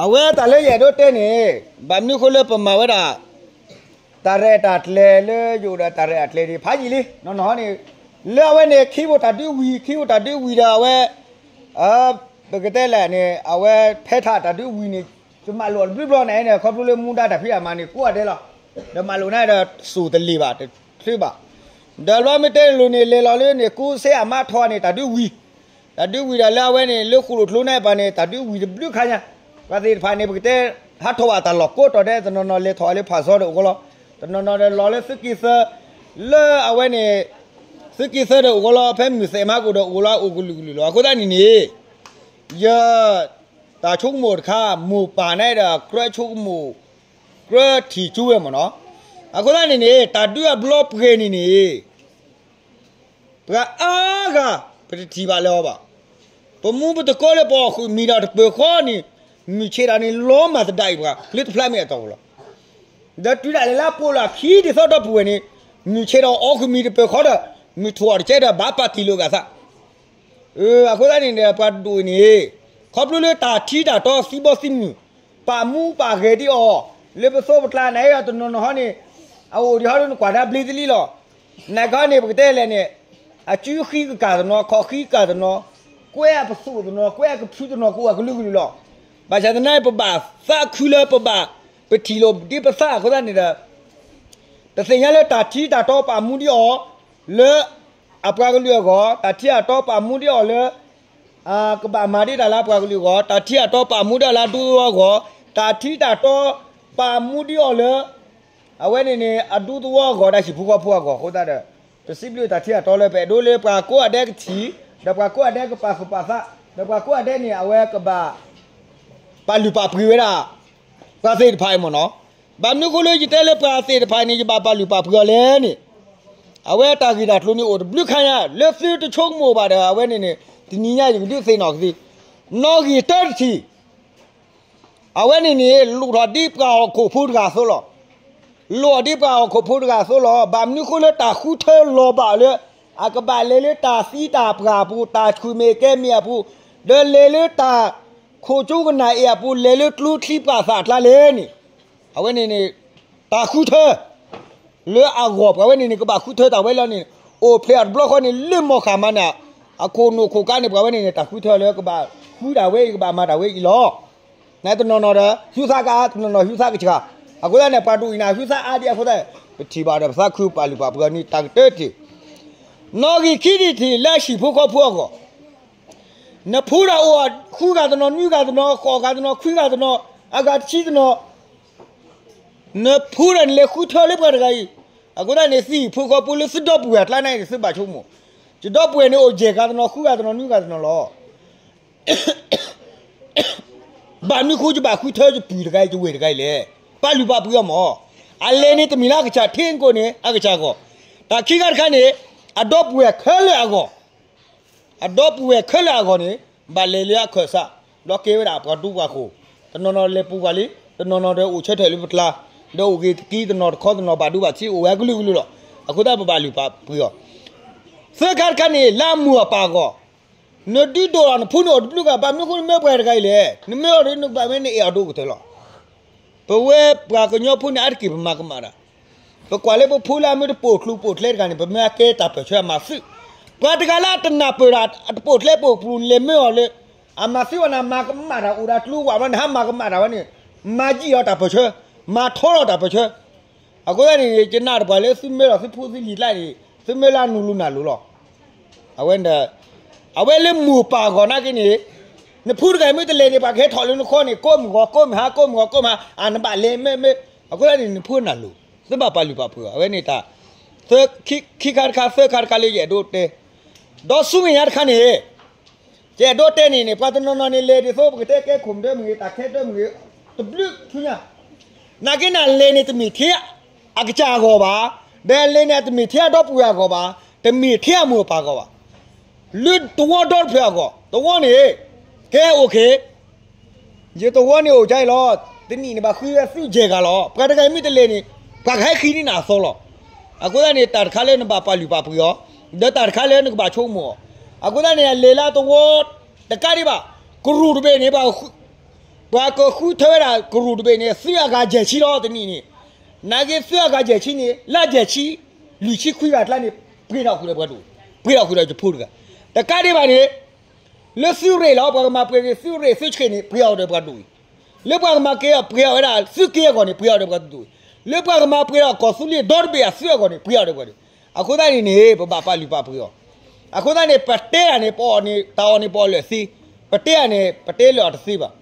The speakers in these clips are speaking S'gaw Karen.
အဝဲတၢ်လၢယအဲၣ်ဒိးတဲန့ၣ် ဘၣ်မနုၤဃိလၢပမၤဝဲဒၣ် တၢ်ရဲၣ်တၢ်ကျဲၤလၢယအိၣ်ဒီးတၢ်ရဲၣ်တၢ်ကျဲၤဒံး ဖးယံာ်လံ နီၢ်နီၢ်ဟီန့ၣ် လၢအဝဲန့ၣ် ခံဘိၣ်တၢ်ဒုးဝံၤ ခံဘိၣ်တၢ်ဒုးဝံၤဒီးအဝဲ ပကတဲလဲၣ်န့ၣ် အဝဲဖဲထးတၢ်ဒုးဝံၤန့ၣ် ယမၤလိာ်အီၤတဘျုးဘျီန့ၣ် ခီဖျိလၢမူဒါတၢ်ဖံးတၢ်မၤန့ၣ် ကိးဂၤဒဲးလီၤ. ဒီးမၤလိာ်န့ၣ်ဒီး စိၣ်တလ့ၢ်ဘၣ် တချုးဘၣ်. ဒီးဘျီမ့ၢ်တဲလိၤန့ၣ် လဲၤလီၤလၢန့ၣ် ကူစ့အမါထီန့ၣ် တၢ်ဒုးဝံၤ တၢ်ဒုးဝံၤဒီးလၢအဝဲန့ၣ် လၢဃိၣ်လိၣ်ချိန့ၣ်ပၤန့ၣ် တၢ်ဒုးဝံၤတဘျုးခါညါ, ပှၤသ့ၣ်တဖၣ်န့ၣ် ပကတဲ ဟးထီၣ်ဘၣ်တၢ်လီၢ်ကိးတီၤဒဲး တနီၤနီၤလဲၤထီၣ်လၢဖၣ်စီဒီးအိၣ်ဂီၢ်လီၤ, တနီၤနီၤဒီးလီၤလၢသုးက့သၢ လၢအဝဲန့ၣ် သုးက့သၢဒီးအိၣ်ဂီၢ်လီၤ, ဖဲမုၢ်သဲးမါကအိၣ်ဒီးအိၣ်လီၤ အိၣ်ကလုာ်ကလုာ်လီၤ. အဃိသတးန့ၣ်န့ၣ် ယ တၢ်ဆိကမိၣ်တခါ မိၢ်ပၢ်န့ၣ်ဒီး ကြၢးဆိကမိၣ် ကြၢးထံၣ်ကၠိဝဲမ့ၢ်နီၤ. အဃိသတးန့ၣ်န့ၣ် တၢ်ဒုးအဘျီပှဲၤန့ၣ်န့ၣ် ပှၤအါဂၤ ပတထံၣ်ဘၣ်လၢၤအီၤဘၣ်. ပမူပတကိးလၢပအီၣ်ဃုာ်မံၤဒီးတပၢၤဃီန့ၣ် မုၢ်ဆ့ၣ်ဒီးန့ၣ် လီၤမၢ်သဒၣ်အံၤပှၤ လၢတဖျါမ့ၢ်အတီၢ်ပူၤလီၤ. ဒီးတုၤဒၣ်လဲာ်လၢအပိာ်လီၤအခံဒ်သိးဒီပုၢ်ဝဲၢ်န့ၣ် မုၢ်ဆ့ၣ်ဒီးအီၣ်ဃုာ်မံၤတပၢၤဃီဒီး မုၢ်ထူၣ်အီၤတကဲဒီး ဘၣ်ပာ်တ့ၢ်လိာ်အဂၤသး အဃိသတးန့ၣ်ဒီး ပှၤဒိၣ်အံၤန့ၣ် ခီဖျိလၢတၢ်ထံတၢ်တီသံဘီသံမုၢ် ပာ်မူပာ်ဂဲၤဒံးအီၤ လၢပသိးပကျါန့ၣ်ဒီး တနီၤနီၤဟီန့ၣ် အအိၣ်ဒံးဟီဒ်နကွၢ်ဒၣ်ဘျ့တလံလီၤ. နကဟီန့ၣ် ပကတဲလဲၣ်န့ၣ် အစုဃံကကၢ်တနီၤ ခီၣ်ဃံကကၢ်တနီၤ ကွဲအပသိၣ်တနီၤ ကွဲအကဖုတနီၤ ကအိၣ်အကလုာ်ကလုာ်လီၤ. ဘၣ်ဆၣ်သနာ်က့ ပဘၣ်သးခုလၢပဘၣ် ပထံၣ်လိာ်ဒ်ပသးအဃိသတးန့ၣ်ဒီး ပသ့ၣ်ညါလၢတၢ်ထံတၢ်တီပာ်မူဒံးအီၤ လၢ အပှၤကလုာ်အဂီၢ်, တၢ်ထံအတီပာ်မူဒံးအီၤလၢ ကဘၣ်မၤဒံးတၢ်လၢအပှၤကလုာ်အဂီၢ်, တၢ်ထံအတီပာ်မူဒံးအီၤလၢအဒူသဝီအဂီၢ်, တၢ်ထံတၢ်တီပာ်မူဒံးအီၤလၢ အဝဲန့ၣ်န့ၣ် အဒူသဝီအဂီၢ် ဒီးဟံၣ်ဖိဃီဖိအဂီၢ်အဃိသတးဒီး ပစံးဘျုးတၢ်ထံအတီလၢပအဲၣ်ဒိးလၢပှၤကိးဂၤဒဲးကထံၣ်, ဒီးပှၤကိးဂၤဒဲးကပာ်သူၣ်ပာ်သး, ဒီးပှၤကိးဂၤဒဲးန့ၣ် အဝဲကဘၣ် ပာ်လုၢ်ပာ်ပှ့ၤဝဲဒၣ် ပှၤသ့ၣ်တဖၣ်အံၤမ့ၢ်နီၤ. ဘၣ်မနုၤအဃိလၢယတဲလၢပှၤသ့ၣ်တဖၣ်န့ၣ် ယဘၣ်ပာ်လုၢ်ပာ်ပှ့ၤအီၤလဲၣ်န့ၣ်, အဝဲတၢ်ဂ့ၢ်တၢ်ကျိၤန့ၣ်အိၣ်တဘျုးခါညါ လၢသုတဆိကမိၣ်ဘၣ်ဒီး အဝဲန့ၣ်န့ၣ် တနံၤညါယကဒုးသ့ၣ်နီၣ်ကသ့, နီၣ်ဂံၢ်တၢတထံၣ် အဝဲန့ၣ်န့ၣ် လိၣ်ထီၣ်ဒ်ပှၤဟီၣ်ခိၣ်ဖိတဂၤအသိးလီၤ. လိၣ်ထီၣ်ဒ်ပှၤဟီၣ်ခိၣ်ဖိတဂၤအသိးလီၤ. ဘၣ်မနုၤအဃိလၢတၢ်ဃုထၢလီၤဘၣ်လၢ အကဘၣ်လဲၤလၢတၢ်သံတၢ်ပှၢ်အပူၤ, တၢ်ဆူၣ်မဲာ်ကဲမဲာ်အပူၤ, ဒီးလဲၤလၢတၢ်ခိၣ်ကၠိကနၣ်အ့ၣ်အပူၤ, လဲၤလၢကျိချံပှာ်သၣ်အကျါလဲၣ်န့ၣ်, အဝဲန့ၣ်န့ၣ် တၢ်ဃုထၢ လၢအဂီၢ် ပှၤဝဲန့ၣ်န့ၣ် ကဘၣ်ဃုထၢတၢ်ဝဲလီၤန့ၣ် အိၣ်ဖျဲၣ်အီၤတဘျီဃီန့ၣ် လၢမီၢ်ဃာ်မးန့ၣ် အခိၣ်နူာ်ခိၣ်ကါန့ၣ် ပှၤဝဲန့ၣ်န့ၣ် တၢ်ဃုထၢလၢကဘၣ်ဃုဒၣ်ဝဲအံၤ ကဘၣ်မၤတၢ်ဝဲအံၤလီၤ. နတနီၤနီၤဒီး ဟုသးကအါ တနီၤနီၤဟုသးကဆှီ, အဃိသတးန့ၣ် ပှၤဒိၣ်အံၤန့ၣ် ဟုသးအါဒံးအဃိသတး ပထံၣ်ဘၣ်ဒီးပသးခုပာ်လုၢ်ပာ်ပှ့ၤအီၤန့ၣ် တၢ်ကတၢၢ်တ့ၢ် နီၣ်ဂံၢ်ခံဒံးထံၣ်လၢအဟံၣ်ဖိဃီဖိအဂီၢ် နဖိဒီးအိၣ်ဃုဂၤတနီၤ နွံဂၤတနီၤ ဃိးဂၤတနီၤ ခွံဂၤတနီၤ အဂၤတဆံတနီၤ နဖိဒီးနလဲၤဃုထၢလၢပှၤတဂၤအံၤ, အဃိသတးန့ၣ် သုဟံၣ်ဖိဃီဖိလၢသုဒီပုၢ်ဝဲၢ်အကျါန့ၣ် သုဘၣ်ဆိကမိၣ်, ယဒီပုၢ်ဝဲၢ်န့ၣ် အိၣ်ယဲၢ်ဂၤတနီၤ ဃုဂၤတနီၤ နွံဂၤတနီၤလီၤ. ဘၣ်မနုၤဃိယဘၣ်ဃုထၢယပုၢ်တဂၤအံၤ ယဝဲၢ်တဂၤအံၤလဲၣ်. ပာ်လုၢ်ပာ်ပှ့ၤအီၤမး, အလဲၤန့ၣ်တမ့ၢ်လၢအကစၢ်ထံအံၤကိးန့ၣ် အကစၢ်အဂီၢ်, တၢ်ခံခါတခါန့ၣ် အဒီပုၢ်ဝဲၢ်ခဲလၢာ်အဂီၢ် အဒီပုၢ်ဝဲၢ်ခဲလၢာ်အဂီၢ်န့ၣ် ဘၣ်လဲၤလၢအခၢၣ်စး ဒီးကဲဝဲဒၣ်ပှၤဒူပှၤဃိၤ, တနီၤနီၤလဲၤပူၤပှၤလံ, တနီၤနီၤဒီးအိၣ်ဆၢထၢၣ်လၢပကျါ, ဒီးအိၣ်ဂ့ၤတကံ တနီၤတခီ တနီၤဘၣ်ဒိဘၣ်ထံး အိၣ်ဝဲကလုာ်ကလုာ်လီၤ. အဃိသတးပဘၣ်လုၢ်ပာ်ပှ့ၤအီၤ. သၢခါတခါန့ၣ် လၢအမိၢ်အပၢ်အဂီၢ်, နဒုးဒိၣ်ထီၣ်နဖိန့ၣ်အိၣ်တဘျုးဂၤ ဘၣ်မနုၤအဃိနမ့ၢ်ပှၤတဂၤအံၤလဲၣ်. နမ့ၢ်အီၤဒီးနကဘၣ်မ့ၢ်နအဲၣ်အီၤဒိၣ်ကတၢၢ်လီၤ. ပဝဲပှၤကညီဖိန့ၣ် အါတက့ၢ်ပမၤကမၣ်တၢ်, ပကွၢ်လၢပဖိလၢအမ့ၢ်တပိာ်ကျိၤပိာ်ကျဲတဂၤန့ၣ် ပမ့ၢ်အကဲတၢ်ပၢၢ်ဆၢအမၤသုး, ပှၤတဂၤလၢအတနၢ်ပၢၢ်တၢ် အတပိာ်ကျဲပိာ်ကျိၤ လဲၤမ့ၢ်အီၤလၢ အမၤသုးဝဲန့ၣ် မၤကမၣ်တၢ်အိၣ်ဒီးကျိဝဲဘၣ်န့ၣ် ဟးမၤကမၣ်တၢ်ဝဲန့ၣ် မၤယံာ်လီၤတၢ်ပၢၢ်ဆၢ, မၤထီလီၤတၢ်ပၢၢ်ဆၢ. အဃိသတးန့ၣ် ယနာ်တပှၤလၢသုမ့ၢ်လီၤသုဖိသုလံၤကျါန့ၣ် သုမ့ၢ်လၢအနူၤလူၤနၢ်လူၤလီၤ. အဝဲန့ၣ်ဒီး အဝဲလၢမိၢ်ပၢ်အဂီၢ်နာ်က့န့ၣ် နဖိတဂၤမ့ၢ်တလဲၤန့ၣ် ပှၤကဟဲထီၣ်လၢနဃီန့ၣ် ကိးမုၢ်ဂီၤ ကိးမုၢ်ဟါ ကိးမုၢ်ဂီၤ ကိးမုၢ်ဟါ အနဘၣ်လဲၤမ့ၢ်မ့ၢ် အဃိသတးန့ၣ် နဖိနၢ်လူၤ သုဘၣ်ပာ်လုၢ်ပာ်ပှ့ၤအီၤ အဝဲန့ၣ်တၢ် ခံခါတခါ သၢခါတခါလၢယအဲၣ်ဒိးတဲ ဒီးဆူမဲာ်ညါတခါန့ၣ် ယအဲၣ်ဒိးတဲန့ၣ်န့ၣ် ပှၤတနီၤနီၤန့ၣ် လဲၤဒ်သိးပကတဲကဲခိၣ်မုၢ်ဒၢမုၢ်ဂ့ၤ တၢ်ခဲဒၢမုၢ်ဂ့ၤ တဘျုးဆူညါ နာ်က့န့ၣ် အလဲၤန့ၣ်တမ့ၢ်ထဲအကစၢ်အဂီၢ်ဘၣ်, ဒီးအလဲၤန့ၣ် အတမ့ၢ်ထဲအဒီပုၢ်ဝဲၢ်အဂီၢ်ဘၣ်, တမ့ၢ်ထဲအမိၢ်အပၢ်အဂီၢ်ဘၣ်. လၢသဝီဒီတဖျၢၣ်အဂီၢ်, သဝီန့ၣ် ကဲအိၣ်ခ့ ယသဝီန့ၣ်အိၣ်ကါအံၤလီၤ. တနံၣ်န့ၣ်ဘၣ်ဃုဝဲသုးယဲၢ်ဂၤလီၤ. ပှၤတဂၤအံၤမ့ၢ်တလဲၤန့ၣ် ပှၤကဟဲဃ့န့ၢ်နၤအသီလီၤ. အဃိသတးန့ၣ် တၢ်တခါလၢနဘၣ်ပာ်လုၢ်ပာ်ပှ့ၤအီၤ, ဒီးတၢ်တခါလၢနကဘၣ်ဆိကမိၣ်အီၤ. အဃိသတးန့ၣ် အလဲၤလၢသဝီတကးဒံးဘၣ်, ကရူၢ်တဘ့ၣ်န့ၣ် ဘၣ်ဃု ပှၤကဃုထၢဝဲဒၣ်ကရူၢ်တဘ့ၣ်န့ၣ် သုးအဂၤယဲၢ်ဆံလီၤတနံၣ်န့ၣ်, နာ်က့သုးအဂၤယဲၢ်ဆံန့ၣ် လၢယဲၢ်ဆံ လွံၢ်ဆံခွံဂၤအကျါန့ၣ် ပှ့ၤထီၣ်ဃုာ်ဒီးပှၤတအိၣ်, ပှ့ၤထီၣ်ဃုာ်ဒီးယဖိတဂၤ, တကးဒံးဘၣ်န့ၣ် လၢသုးရ့ၣ်လီၤ ပှၤကမၤပှ့ၤက့ၤသုးရ့ၣ်သုးဆှ့ၣ်န့ၣ် ပှ့ၤအီၤဒီးပှၤတအိၣ်, လၢပှၤကမၤက့ၤအီၤပှ့ၤအီၤဝဲဒၣ်သုးက့အဂီၢ်န့ၣ် ပှ့ၤအီၤဒီးပှၤတအိၣ်, လၢပှၤကမၤပှ့ၤဒီးကီၢ်သူလ့ၤဒီတဘ့ၣ်အသုးအဂီၢ်န့ၣ် ပှ့ၤအီၤဒီးပှၤတအိၣ်, အဃိသတးန့ၣ်န့ၣ် ပဘၣ်ပာ်လုၢ်ပာ်ပှ့ၤအီၤ, အဃိသတးန့ၣ် ပတဲတၢ်န့ၣ် ပအီၣ်န့ၣ် တၢ်အီၣ်န့ၣ်ပအီၣ်လၢာ်သ့, ပတဲတၢ်န့ၣ် ပတဲလၢာ်အီၤတသ့ဘၣ်,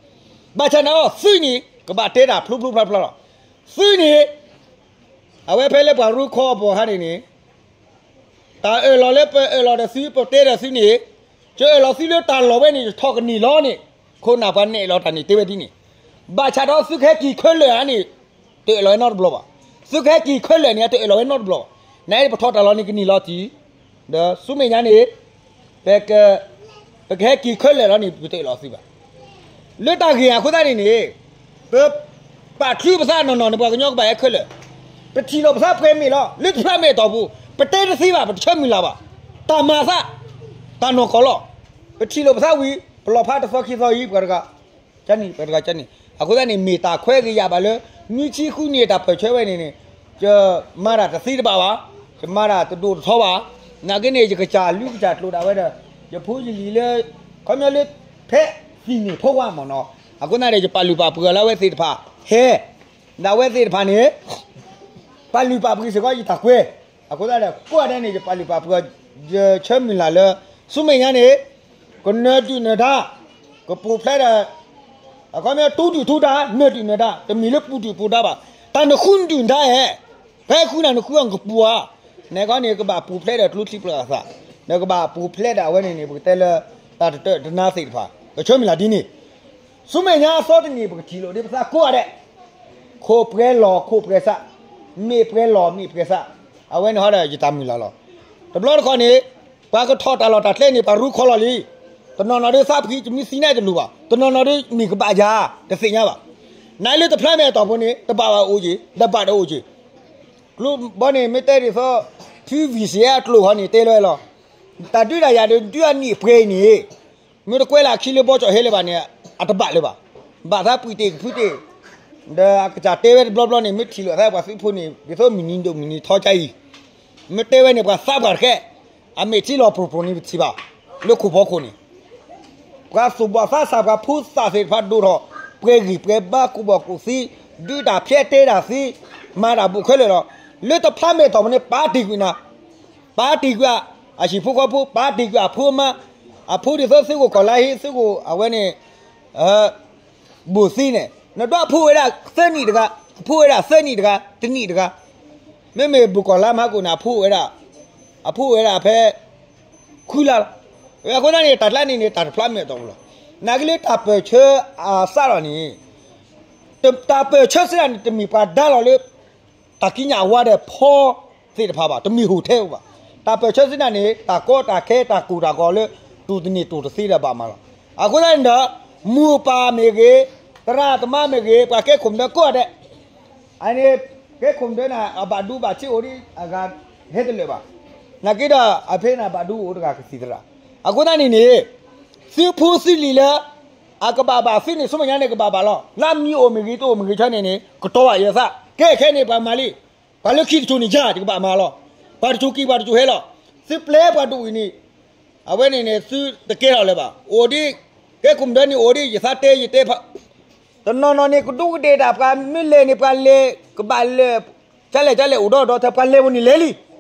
ဘၣ်ဆၣ်န့ၣ်အီၤ သုးန့ၣ် ကဘၣ်တဲတၢ်ဖျိဖျိဖျါဖျါလီၤ, သုးန့ၣ် အဝဲဖဲလၢပှၤရူခီအပူၤခါန့ၣ်န့ၣ် တၢ်အၢၣ်လီၤလၢပအၢၣ်လီၤဒီးသုး ပတဲဒီးသုးန့ၣ်, ယအၢၣ်လီၤသုးလၢတၢ်လီၢ်ဝဲန့ၣ် ယထီၣ်ကန့ၢ်လီၤန့ၣ်, ခိၣ်နၢ်ပှၤနဲၣ်လီၤတၢ်န့ၣ်တဲဝဲဒ်န့ၣ်, ဘၣ်ဆၣ်ဒီးသုးကဟဲက့ၤခဲလၢာ်ဧါန့ၣ်, တအၢၣ်လီၤဝဲနီတဘျီဘၣ်, သုးကဟဲက့ၤခဲလၢာ်န့ၣ် တအၢၣ်လီၤဝဲနီတဘျီဘၣ်, နပထီၣ်တၢ်လီၢ်န့ၣ်ကန့ၢ်လီၤတံၢ်, ဒီးဆူမဲာ်ညါန့ၣ် ပက ပကဟဲက့ၤခဲလၢာ်လီၤန့ၣ် ပတအၢၣ်လီၤသုးဘၣ် လၢတၢ်ဂ့ၢ်အဃိသတးန့ၣ်န့ၣ်, ပပာ်ချုးပသးနီၢ်နီၢ်န့ၣ် ပှၤကညီကဘၣ်ဟဲခဲလၢာ်, ပထံၣ်လိာ်ပသးပှဲၤမ့ၢ်လီၤ လၢတဖျါမဲာ်တီၢ်ပူၤ, ပတဲတသ့ဘၣ် ပတဆၢမုၢ်လၢ်ဘၣ်, တၢ်မၤသး, တၢ်နီၢ်ကီၢ်လီၤ, ပထံၣ်လိာ်ပသးဝံၤ ပလီၤဖးတသီခံသီအံၤ ပှၤတဂၤ ကန့ၣ် ပှၤတဂၤကန့ၣ် အဃိသတးန့ၣ် မ့ၢ်တၢ်ခွဲးဂ့ၤယာ်ဘၣ်လၢ နွံဆံဃုနံၣ်တၢ်ပၢၢ်ဆၢဝဲန့ၣ်န့ၣ်, ယမၤတၢ်တသ့တဘၣ်ဘၣ်, ယမၤတၢ်တဒိၣ်တထီဘၣ်, နာ်က့န့ၣ် ယကစၢ်လုၢ်ကစၢ်ကျိၤဒၣ်ဝဲဒီး ယဖိယလံၤလၢ ခီပညီလၢ ဖဲသံၣ်န့ၣ်ဖိဝါမ့ၢ်နီၤ, အဃိသတးန့ၣ် ယပာ်လုၢ်ပာ်ပှ့ၤလၢအဝဲသ့ၣ်တဖၣ် ဟဲ ဒီးအဝဲသ့ၣ်တဖၣ်န့ၣ် ပာ်လုၢ်ပာ်ပှ့ၤစ့ၢ်ကီးယတၢ်ကွဲ, အဃိသတးဒီး ကိးဂၤဒဲးန့ၣ် ယပာ်လုၢ်ပာ်ပှ့ၤ, ယဆၢမုၢ်လၢ်လၢ ဆူမဲာ်ညါန့ၣ် ကနၢၤဒုၣ်နၢၤဒါ, ကပူၤဖျဲးဒီး အခီပညီ ထူဒုၣ်ထူဒါ, နၢၤဒုၣ်နၢၤဒါ, တမ့ၢ်လၢပူၤဒုၣ်ပူၤဒါဘၣ်, တၢ်နဃုဒုၣ်နဒါဧဲ, ဖဲဃုနၤနဃုအီၤနကပူၤဧါ, နခီန့ၣ် ကဘၣ်ပူၤဖျဲးဒီးကျိချံပှၤသၣ်, နကဘၣ်ပူၤဖျဲးဒီးအဝဲန့ၣ်န့ၣ် ပကတဲလၢ တၢ်တတၢၢ်တနါသ့ၣ်တဖၣ်, ကဆၢမုၢ်လၢ်ဒ်န့ၣ် ဆူမဲာ်ညါအသီတနံၣ် ပကထံၣ်လိာ်ဒ်ပသးကိးဂၤဒဲး, ခိၣ်ပှဲၤလီၢ်ခိၣ်ပှဲၤသး, မ့ၢ်ပှဲၤလီၢ်မ့ၢ်ပှဲၤသး, အဝဲန့ၣ်ဟီဒီးယတၢ်မုၢ်လၢ်လီၤ. တဘျီတခီၣ်န့ၣ် ပှၤကထီၣ်တၢ်လီၢ်တၢ်ကျဲန့ၣ် ပှၤရူခီလီၤလံ. တနီၤနီၤဒ်သးဖှံ တမံသံန့ၣ်တလိၣ်ဘၣ်, တနီၤနီၤဒ်မ့ၢ်ကဘၣ်ယၤ တသ့ၣ်ညါဘၣ်. နလၢတဖျါမဲာ်အတီၢ်ပူၤန့ၣ် တဘၣ်ဘၣ်အိၣ်က့ၤ, တဘၣ်တအိၣ်က့ၤ ကျိဘီန့ၣ် မ့ၢ်တဲဒ်သိး ထူဝံၣ်စ့အကျိာ်ဃီန့ၣ် တဲလီၤလီၤ. တၢ်ဒုးတၢ်ယၤဒီး ဒုးအနံၣ်အပှဲၤအံၤန့ၣ် မ့ၢ်တကွဲးလၢအခံလၢဘီကၠီၣ်ဟဲလၢၤဘၣ်န့ၣ် အတဘၣ်လၢၤဘၣ်. ဘၣ်သးပှံာ်တ့ၢ်ကဖုတ့ၢ်, ဒီးအကစၢ်တဲဝဲတဘျီဘျီန့ၣ် မ့ၢ်ထံၣ်လိာ်သးပှၤသုးဖိန့ၣ် ဒ်သိးမုၢ်နံၤဒိၣ်မုၢ်နံၤထီကါအံၤ, မ့ၢ်တဲဝဲန့ၣ် ပှၤသးပှၢ်တဃဲ, အမဲာ်ထံလီၤပြိၢ်ပြိၢ်န့ၣ် ပထံၣ်ဘၣ်, လၢခိၣ်ဖီခိၣ်န့ၣ် ပှၤသူၣ်ဘီၣ်သးစၢ် ပှၤဖိသၣ်သ့ၣ်တဖၣ်ဒိၣ်ထီၣ်, ပှဲၤဂံၢ်ပှဲၤဘါ ကူၣ်ဘၣ်ကူၣ်သ့, ဒုးတၢ်ဖျဲးတဲတၢ်သ့, မၤတၢ်ဘူးခဲလၢာ်လီၤ. လၢတဖျါမဲာ်တီၢ်ပူၤန့ၣ် ပာ်တ့ၢ်ကွံာ်နၤ, ပာ်တ့ၢ်ကွံာ်အဟံၣ်ဖိဃီဖိ, ပာ်တ့ၢ်ကွံာ်အဖိအမါ, အဖိဒ်သိးသုးခိၣ်ကီၢ်လါဟ့ သုးခိၣ်အဝဲန့ၣ် ဘူးသ့န့ၣ် နဒွးဖိဝဲဒၣ်သၢနံၣ်တဂၤ, ဖိဝဲဒၣ်သၢနံၣ်တဂၤ, တနံၣ်တဂၤ, မ့မ့ၢ်ဘူးကီၢ်လါမဟါကိၣ်န့ၣ် အဖိဝဲဒၣ်, အဖိဝဲဒၣ်ဖဲ ခွံလါလီၤ. အဃိသတးန့ၣ် တၢ်ကျါန့ၣ်န့ၣ် တၢ်တဖျါမဲာ်တီၢ်ပူၤလီၤ. နာ်က့လၢတၢ်ပၢၢ်ဆၢအစးလီၤန့ၣ်, တၢ်ပၢၢ်ဆၢစ့ၢ်ဒၣ်န့ၣ် တမ့ၢ်ပှၤဒါလီၤလၢ တၢ်ကံးညာ်အဝါဒီးဖီသ့ၣ်တဖၣ်ဘၣ်, တမ့ၢ်ဟိၣ်ထဲအိၣ်ဘၣ်. တၢ်ပၢၢ်ဆၢစ့ၢ်ဒၣ်န့ၣ် တၢ်ကီတၢ်ခဲတၢ်ကိၢ်တၢ်ဂီၤလၢ တူၢ်တန့ၢ်တူၢ်တသ့ဒီးဘၣ်မၤလီၤ. အဃိသတးန့ၣ်ဒီး မိၢ်ပၢ်မ့ၢ်ဂ့ၤ, သရၣ်သမါမ့ၢ်ဂ့ၤ, ပှၤကဲခိၣ်မဒၢကိးဂၤဒဲး အန့ၣ် ကဲခိၣ်မဒၢန့ၣ် အဘၣ်ဒူဘၣ်ဆံးအိၣ်ဒ်အဂၤဟဲတလၢာ်ဘၣ်. နာ်က့ဒီး အဖဲန့ၣ် ဘၣ်ဒူအိၣ်တဂၤကသံၣ်သရၣ်. အဃိသတးန့ၣ်န့ၣ် သုဖိသုလံၤလၢ အကဘၣ်ဘၣ်သုန့ၣ် ဆူမဲာ်ညါန့ၣ် ကဘၣ်ဘၣ်လီၤ. လၢအမံၤအိၣ်မ့ၢ်ဂ့ၤ တအိၣ်မ့ၢ်ဂ့ၤ ဆၢန့ၣ်န့ၣ် ကတီၤဘၣ်ယသး ကဲခဲန့ၣ် ပှၤမၤလံ. ပှၤလၢခံတစိၤန့ၣ်ယၤ ယကဘၣ်မၤလီၤ. ပှၤတစိၤက့ၤ ပှၤတစိၤဟဲလီၤ. သုပျဲပှၤတအိၣ်အံၤန့ၣ် အဝဲန့ၣ်န့ၣ် သုတကဲထီၣ်လၢၤဘၣ်. အိၣ်ဒ် ကဲခိၣ်မဒၢန့ၣ်အိၣ်ဒ် ယသးတဲယတဲဖး တနီၤနီၤန့ၣ် ကဒူးကဒ့ၣ်တၢ် ပှၤမ့ၢ်လဲၤန့ၣ် ပှၤလဲၤကဘၣ်လဲၤ ကလဲၣ်ကလဲၣ်အိၣ်ဒီးဒီးထဲ ပှၤလဲၤဝဲန့ၣ်လဲၤလံ.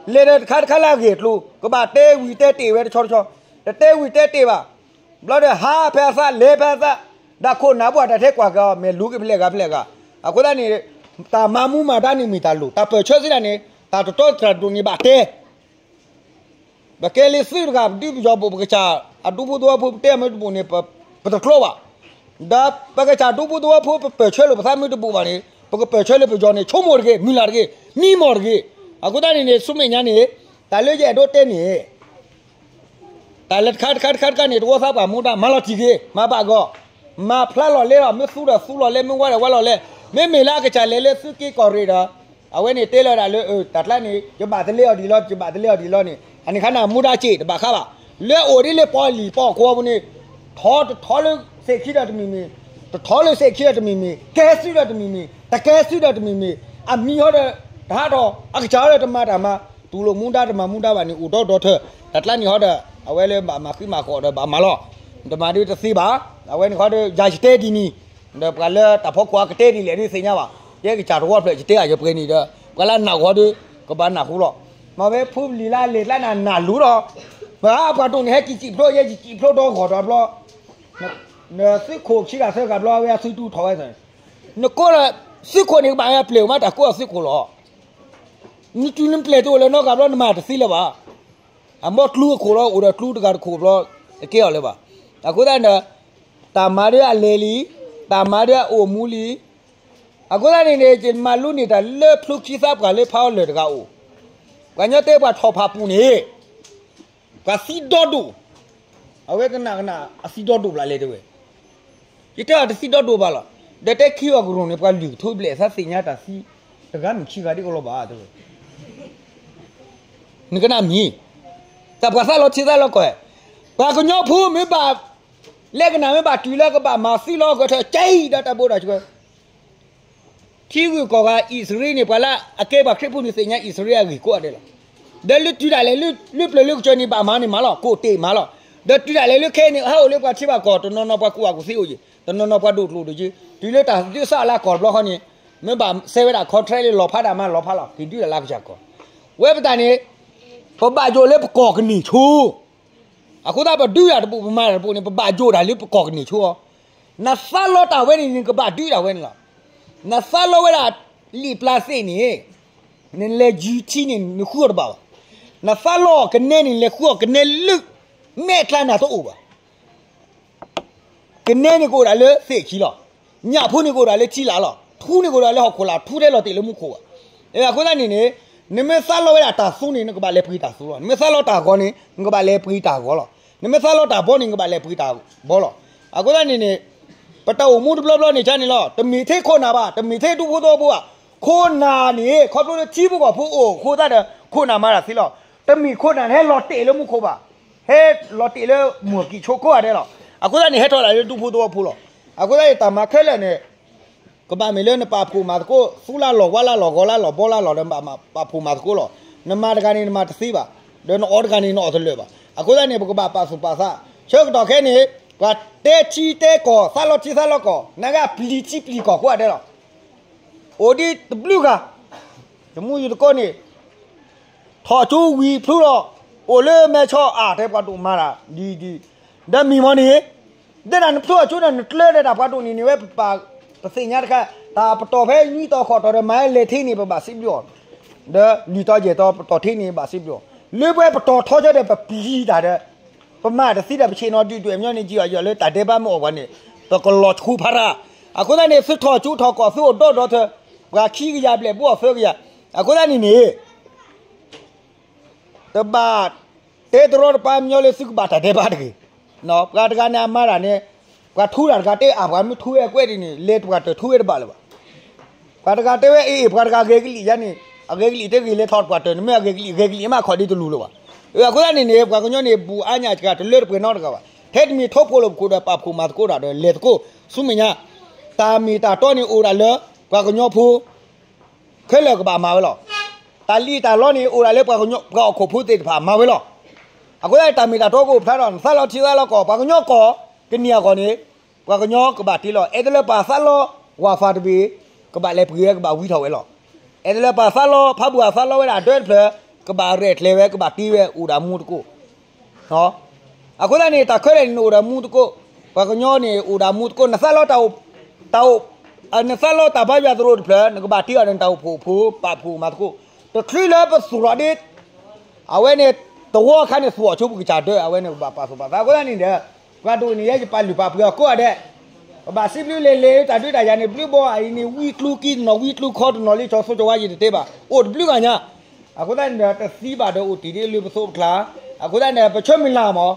လဲၤဒီးတခါတခါလၢအဂ့ၢ်အကျိၤ ကဘၣ်တဲဝံၤတဲတ့ၢ်ဝဲတဆီတဆီ, တတဲဝံၤတဲတ့ၢ်ဘၣ်. ဘျီဒီးဟးဖဲအသး လဲၤဖဲအသး, ဒီးခိၣ်နၢ်ဘၣ်တၢ်ထဲကွၢ်က့ၤအီၤ မ့ၢ်လူၤက့ၤဖဲလဲၣ်ဂၤဖဲလဲၣ်ဂၤ. အဃိသတးန့ၣ် တၢ်မၤမူမၤဒါန့ၣ်မ့ၢ်တၢ်လိၣ်, တၢ်ပၢၢ်ဆၢစ့ၢ်ဒၣ်န့ၣ် တၢ်တတီတတြၢ်ဒိၣ်န့ၣ်ဘၣ်တဲ ပကဲလၢသုးတဂၤ ပဒုးပယီၤဘိၣ် ပကစၢ်အဒူဖိသဝီဖိ ပတဲအမ့ၢ်တဘိၣ်န့ၣ် ပတကျိဘၣ်. ဒီးပကစၢ်ဒူဖိသဝီဖိ ပပၢၢ်ဆၢလိာ်ပသးမ့ၢ်တဘိၣ်ဘၣ်န့ၣ် ပကပၢၢ်ဆၢလၢပယီၤန့ၣ် ဆိကမိၣ်တဂ့ၤ, မုၢ်လၢ်တဂ့ၤ, မံမီၢ်တဂ့ၤ. အဃိသတးန့ၣ်န့ၣ် ဆူမဲာ်ညါန့ၣ် တၢ်လၢယအဲၣ်ဒိးတဲန့ၣ် တၢ်လၢတခါတခါတခါတခါန့ၣ် တဝီသးပှၢ်မူဒါ မၤလီၤတံၢ်ဂ့ၤ မၤဘၣ်ဂီၢ်, မၤဖျါလီၤလဲလီၤ, မ့ၢ်သူဒီးသူလီၤလဲ, မ့ၢ်ဝါဒီးဝါလီၤလဲ, မ့မ့ၢ်လၢအကစၢ်လဲၤလၢသုးက့ကီၢ်ရ့ၣ်ဒီး အဝဲန့ၣ်တဲလီၤဒၣ်လၢ တၢ်ကျါန့ၣ် ယဘၣ်တလဲအီၤဒ်လီၤ ယဘၣ်တလဲအီၤဒ်လီၤန့ၣ် အန့ၣ်ခါန့ၣ် မူဒါစ့ၢ်တဘၣ်ဃးဘၣ်. လၢအအိၣ်ဒ်လၢပီၣ်လံၣ်ပီၣ်ကွီၤပူၤန့ၣ် ထီတထီလၢသ့ၣ်ခံဒီးတမံၤမံၤ တထီၣ်လၢစဲးခံဒီးတမံၤမံၤ, ကဲစုဒီးတမံၤမံၤ, တကဲစုဒီးတမံၤမံၤ, အမံၤဟီဒီး တဟးထီၣ်, အကစၢ်ဟီဒီးတမၤတၢ်မၤ, တူၢ်လိာ်မူဒါတမၤမူဒါဘၣ်န့ၣ် အိၣ်ဒီဒီထၢ, တၢ်ကျါန့ၣ်ဟီဒီး အဝဲလၢဘၣ်မၤဃံမၤဃီဒီးဘၣ်မၤလီၤ, တမၤဒ်တသ့ဘၣ်, အဝဲန့ၣ်ဟီဒီး ယၤယတဲဒ်န့ၣ်, ဒီးပှၤလၢတၢ်ဖီခိၣ်အကတဲဒ်လဲၣ်ဒ်သ့ၣ်ညါဘၣ်, ယဲကစၢ်တဝီဖျၢၣ်ယတဲအယပှဲၤန့ၣ်ဒီး ပှၤလၢနာ်ဂီၤဒီး ကဘၣ်နၢ်ဟူလီၤ, မ့ၢ်ဝဲဖုပလံၤလၢအလဲၤကျါန့ၣ်နၢ်လူလီၤ, ပှၤပှၤဒိၣ်န့ၣ်ဟဲကံၣ်ကံၣ်ဖျိ ယဲယကံၣ်ဖျိဒီဂီၢ်ဒီးဘျီ နသုးခိၣ်ခံဂၤသၢဂၤဘျီ အဝဲအသုးတူၢ်ထီၣ်ဝဲ, နကိးလၢ သုးခိၣ်န့ၣ်ကဘၣ်ဝဲပျဲၢ်မး တၢ်ကိးအသုးခိၣ်လီၤ, နတုၤနပျဲၢ်တအိၣ်လၢနီတဂၤဘျီ နမၤတသ့လၢၤဘၣ်, အဘီကျူအခိၣ်လီၤ အိၣ်ဒီးကျူတဂၤတခိၣ်ဘျီ တကဲအီၤလၢၤဘၣ်, အဃိသတးန့ၣ်ဒီး တၢ်မၤဒီးအလဲၤလံ, တၢ်မၤဒီးအအိၣ်မူလံ, အဃိသတးန့ၣ်န့ၣ် ယမၤလိန့ၢ်တၢ်လၢဖျိခံသးပှၢ်လၢဖးအီၤလၢာ်တဂၤအိၣ်, ပှၤကညီတဲပှၤထီၣ်ဖးပူၤန့ၣ် ပှၤသံဒီဒိၣ်, အဝဲကနၣ်ကနၣ်အသံဒီဒိၣ်ဘျးလဲၣ်တဲဝဲ, ယတဲအီၤတသံဒီဒိၣ်ဘၣ်လီၤ, ဒီးတဲခံအီၤကရူၢ်န့ၣ် ပှၤလုၢ်ကထိဘျဲၣ်သးသ့ၣ်ညါတၢ်သံ, တဂၤမုၢ်ခံဂၤဒ်အိၣ်လီၤဘၣ်တဲဝဲ, နကနၣ်မံၤ, တၢ်ပှၤသးလီၤထံသးလီၤကီၢ်, ပှၤကညီဖိမ့ၢ်ဘၣ်, လဲၤကနၣ်မ့ၢ်ဘၣ်တုၤလၢကဘၣ်မၤသံလီၤကထၢၣ်ကဲအံၤဒီးတၢ်ဘိးတၢ်စှၤ ထံဂုၤကီၢ်ဂၤအံၣ်စရ့လးန့ၣ် ပှၤလၢအကဲပှၤခရံာ်ဖိန့ၣ်သ့ၣ်ညါအံၣ်စရ့လးအဂ့ၢ်ကိးဂၤဒဲးလီၤ, ဒီးလၢတုၤဒၣ်လဲာ်လၢပျၢၤလၢကစၢၤန့ၣ် ဘၣ်မၤန့ၣ်မၤလီၤ, ကိးတ့ၢ်မၤလီၤ, ဒီးတုၤဒၣ်လဲာ်လၢခဲအံၤန့ၣ် ဟဲအိၣ်လၢပှၤထံပှၤကီၢ် တနီၤနီၤပှၤကူၣ်ဘၣ်ကူၣ်သ့အိၣ်ယံၤ, တနီၤနီၤပှၤဒိၣ်ကျိၣ်ဒိၣ်စ့, တုၤလၢတၢ်ဒုးစးလၢကီၢ်တဘျီဃီန့ၣ်, မ့ၢ်ဘၣ်စဲဝဲဒၣ် contract လၢလီၤဖးဒၣ်မးလီၤဖးလီၤ က့ၤဒုးဒၣ်လၢကစၢ်ကီၢ်, ဝဲပတၢ်န့ၣ်, ပဘၣ်ယိၣ်လၢပကီၢ်ကန့ၢ်ဆိ အဃိသတးပဒုးတၢ်တပူၤ ပမၤတၢ်တပူၤန့ၣ် ပဘၣ်ယိၣ်တၢ်လၢပကီၢ်ကန့ၢ်ဆိအီၤ, နသးလီတၢ်ဝဲန့ၣ် နကဘၣ်ဒုးတၢ်ဝဲန့ၣ်လီၤ, နသးလီဝဲဒၣ်လံာ်ပျၢ်သ့ၣ်န့ၣ်, နလဲၤယုၤထံန့ၣ် နဃုအီၤတဘၣ်ဘၣ်, နသးလီအီၤကနဲန့ၣ် နလဲၤဃုအီၤကနဲလၢ, မဲာ်ကျါနၤတအိၣ်ဘၣ် ကနဲန့ၣ်ကအိၣ်ဒၣ်လၢသ့ၣ်ခံလီၤ, ညၣ်ဖိန့ၣ်ကအိၣ်ဒၣ်လၢထံလာ်လီၤ, ထူန့ၣ်ကအိၣ်ဒၣ်လၢဟီၣ်ခိၣ်လာ် ထူထဲလီၤတ့ၢ်လၢမူခိၣ်ဘၣ်, အဃိသတးန့ၣ်န့ၣ်, နမ့ၢ်သးလီဝဲဒၣ်တၢ်သူန့ၣ် နကဘၣ်လဲၤပှ့ၤတၢ်သူလီၤ, နမ့ၢ်သးလီတၢ်ဂီၤန့ၣ် နကဘၣ်လဲၤပှ့ၤတၢ်ဂီၤလီၤ, နမ့ၢ်သးလီတၢ်ဘီန့ၣ် နကဘၣ်လဲၤပှ့ၤတၢ်ဘီလီၤ, အဃိသတးန့ၣ်န့ၣ်, ပတၢ်အိၣ်မူတဘျီဘျီန့ၣ် ဆါန့ၣ်လီၤ, တမ့ၢ်ထဲခိၣ်နၢ်ဘၣ်, တမ့ၢ်ထဲဒူဖိသဝီဖိဘၣ်, ခိၣ်နၢ်န့ၣ် ခီဖျိလၢထံဖိကီၢ်ဖိအိၣ်အဃိသတးဒီး ခိၣ်နၢ်မၤတၢ်သ့လီၤ, တမ့ၢ်ခိၣ်နၢ်န့ၣ် ဟဲလီၤတ့ၢ်လၢမူခိၣ်ဘၣ် ဟဲလီၤတ့ၢ်လၢမူၢ်ကံၣ်ဆိကိးဂၤဒဲးလီၤ, အဃိသတးန့ၣ် ဟဲထီၣ်ဒၣ်လၢဒူဖိသဝီဖိလီၤ, အဃိသတးန့ၣ် တၢ်မၤခဲလၢာ်န့ၣ်, ကဘၣ်မ့ၢ်လၢနပာ်ဖှိၣ်မၤသကိး သူလၢလီၢ်ဝါလၢလီၢ်ဂီၤလၢလီၢ်ဘီလၢလီၢ်ဒီး ပာ်ဖှိၣ်မၤသကိးလီၤ, နမၤတဂၤန့ၣ် နမၤတသ့ဘၣ်, ဒီးနအီၣ်တဂၤန့ၣ် နအီၣ်တလၢာ်ဘၣ်, အဃိသတးန့ၣ် ပကဘၣ်ပာ်သူၣ်ပာ်သး, ဆၢကတီၢ်ခဲအံၤန့ၣ်, ပှၤတဲထံတဲကီၢ် သးလီထံသးလီကီၢ် နဂၤပျံၤထံပျံၤကီၢ်ကိးဂၤဒဲးလီၤ အိၣ်ဒံးတဘျုးဂၤ, တမူယူၤတကိးန့ၣ်, ထီၣ်ကၠိဝံၤဖျိလီၤ, အိၣ်လၢမဲဆီအါတဲပှၤဒိၣ်မၤတၢ်ဒ်ဒ်, ဒီးမံၤမီၤန့ၣ်, ဒဲဒၣ်နဖျိအကၠိဒီး နကျၢဒီးတၢ်ပှၤဒိၣ်န့ၣ်န့ၣ်ဝဲပပာ်, ပသ့ၣ်ညါတခါ, တၢ်ပတီၢ်ဖဲနွံတီၤဃိးတီၤဒီး မၤလဲၤထ့န့ၣ် ပဘၣ်စံးဘျုးအီၤ, ဒီးလွံၢ်တီၤယဲၢ်တီၤပတီၢ်ထ့န့ၣ် ဘၣ်စံးဘျုးအီၤ, လၢပှဲၤပတီၢ်ထီကၠိဒီး ပပျံၤတၢ်ဒီး ပမၤတသ့ဒီး ပဆ့ၣ်နီၤဒုၣ်ဒွဲၣ်မညီန့ၣ် ကံအီၤယီၤလၢတၢ်ဒဲးဘးမ့ၢ်အီၣ်ပှၤန့ၣ်, ပကလီၤဆူဖးရၣ်, အဃိသတးန့ၣ် သုထီၣ်ကၠိထီၣ်ကီၢ် သုအိၣ်ဒီဒီထၢ, ပှၤခံကယၤဘျဲၣ် ဘိအသၢကယၤ, အဃိသတးန့ၣ်န့ၣ်, တဘၣ်တဲတရီတပါညီလၢသုကဘၣ်တၢ်ဒဲးဘးတဂ့ၤ, ပှၤတဂၤန့ၣ်အမၤတၢ်န့ၣ်, ပှၤထူတၢ်တဂၤတဲအါ ပှၤမ့ၢ်ထူဝဲအကွဲးဒ်န့ၣ် လဲၤတပှၢ်တၢၢ်ထူဝဲတဘၣ်လၢၤဘၣ် ပှၤတဂၤတဲဝဲအ့ၣ် ပှၤတဂၤဂဲၤကလံၣ်ယါန့ၣ်, အဂဲၤကလံၣ်တဲဂ့ၤလဲၤထီၣ်တပှၢ်တၢၢ် နမ့ၢ်အဂဲၤကလံၣ် ဂဲၤကလံၣ်မးခီၣ်ဒ်တလူၤလၢၤဘၣ်. အဃိသတးန့ၣ်န့ၣ် ပှၤကညီန့ၣ် ဘူးအါညါစှၤတလၢတပှဲၤနီတဂၤဘၣ်. ထဲတမံၤထိၣ်ဖိလၢပခိၣ်ဒီးပာ်ဖှိၣ်မၤသကိးတၢ်ဒီးလဲၤသကိး ဆူမဲာ်ညါ, တၢ်မ့ၢ်တၢ်တီန့ၣ်အိၣ်ဒၣ်လၢ ပှၤကညီဖိ ခဲလၢာ်ကဘၣ်မၤဝဲလီၤ. တၢ်လံၣ်တၢ်လီန့ၣ် အိၣ်ဒၣ်လၢပှၤကညီ ပှၤဟီၣ်ခိၣ်ဖိသ့ၣ်တဖၣ်မၤဝဲလီၤ. အဃိသတးန့ၣ် တၢ်မ့ၢ်တၢ်တီကအိၣ်ဖျါထီၣ် နသးလီထံသးလီကီၢ် ပှၤကညီကီၢ် ကန့ၢ်အဂီၢ်န့ၣ် ပှၤကညီကဘၣ်တ့လီၤ. အဲၣ်ဒိးလၢပှၤသးလီ ဝါဖးတဘ့ၣ် ကဘၣ်လဲၤပှ့ၤဝဲ ကဘၣ်ဝံထီၣ်ဝဲလီၤ. အဲၣ်ဒိးလၢပှၤသးလီ ဖးဘူၣ်အသးလီဝဲဒၣ်ဒၢတဖျၢၣ် ကဘၣ်ရဲၣ်ကျဲၤဝဲ ကဘၣ်တ့ဝဲ အိၣ်ဒီးမူသကိး အဃိသတးန့ၣ် တၢ်ခဲလၢာ်န့ၣ် နအိၣ်ဒီးမူသကိး, ပှၤကညီန့ၣ် အိၣ်ဒီးမူသကိး, နသးလီတၢ်အိၣ်, တၢ်အိၣ်, နသးလီတၢ်ဘါယွၤသရိာ်တဖျၢၣ် နကဘၣ်တ့အီၤဒီးနတၢ်အိၣ်ဖှိၣ်ဖိ ပာ်ဖှိၣ်မၤသကိး, တချုးလၢပသူၣ်ထီၣ်ဒ့ အဝဲန့ၣ် တဝီအခါန့ၣ် သူၣ်ထီၣ်ဆိပကစၢ်ဒၢ အဝဲန့ၣ် ပဘၣ်ပာ်သူၣ်ပာ်သး အဃိသတးန့ၣ်ဒီး ပှၤဒိၣ်န့ၣ် ယဲယပာ်လုၢ်ပာ်ပှ့ၤအီၤကိးဂၤဒဲး, ပဘၣ်စံးဘျုးလဲၤလဲၤတၢ်ဒုးတၢ်ယၤန့ၣ် ဘျုးဘီအံၤန့ၣ် ဝံကျူကံတနီၤ ဝံကျူခီတနီၤ လံဆီဆိကဝါယံၤတတဲဘၣ် အိၣ်တဘျုးဂၤညါ အဃိသတးန့ၣ်ဒီး တသံဘၣ်ဒီးအိၣ်တ့ၢ်ဒ်လၢပသိးပကျါ, အဃိသတးန့ၣ် ပဆၢမုၢ်လၢ်မး,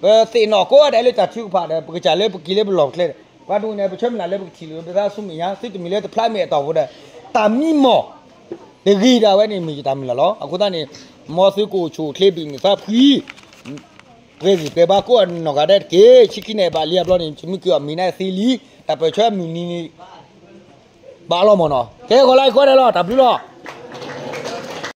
ပသ့ၣ်နီၣ်ကိးဂၤဒဲးလၢတၢ်ထုကဖၣ်ဒီး ပကစၢ်လၢပက့ၤလၢပလီၢ်ပကျဲဒီး ပှၤဒိၣ်န့ၣ် ပဆၢမုၢ်လၢ်လၢပကထံၣ်လိာ်ပသးဆူမဲာ်ညါ သုတမံၤလၢတဖျါမဲာ်အတီၢ်ဖိဒီး တၢ်မံမီၢ် တဂ့ၤဒီးအဝဲန့ၣ်မ့ၢ်ယတၢ်မုၢ်လၢ်လီၤ. အဃိသတးန့ၣ် မ်သုကအိၣ်ဆူၣ်အိၣ်ချ့ဘၣ်မုာ်သးဖှံ ပှဲၤဂံၢ်ပှဲၤဘါကိးဂၤနီၢ်ဂၤဒဲးတက့ၢ်. ဆံခံန့ၣ်ဘၣ်လံအဘျီန့ၣ် ယမုၢ်က့ၤအီၤမံၤန့ၣ်သ့လံ. တၢ်ပၢၢ်ဆၢအမုၢ်နံၤန့ၣ် ဘၣ်လီၤမၢ်နီၤ. ကဲ ဂီၤလၢအံၤကီးဒဲးလီၤ တၢ်ဘျုးလီၤ.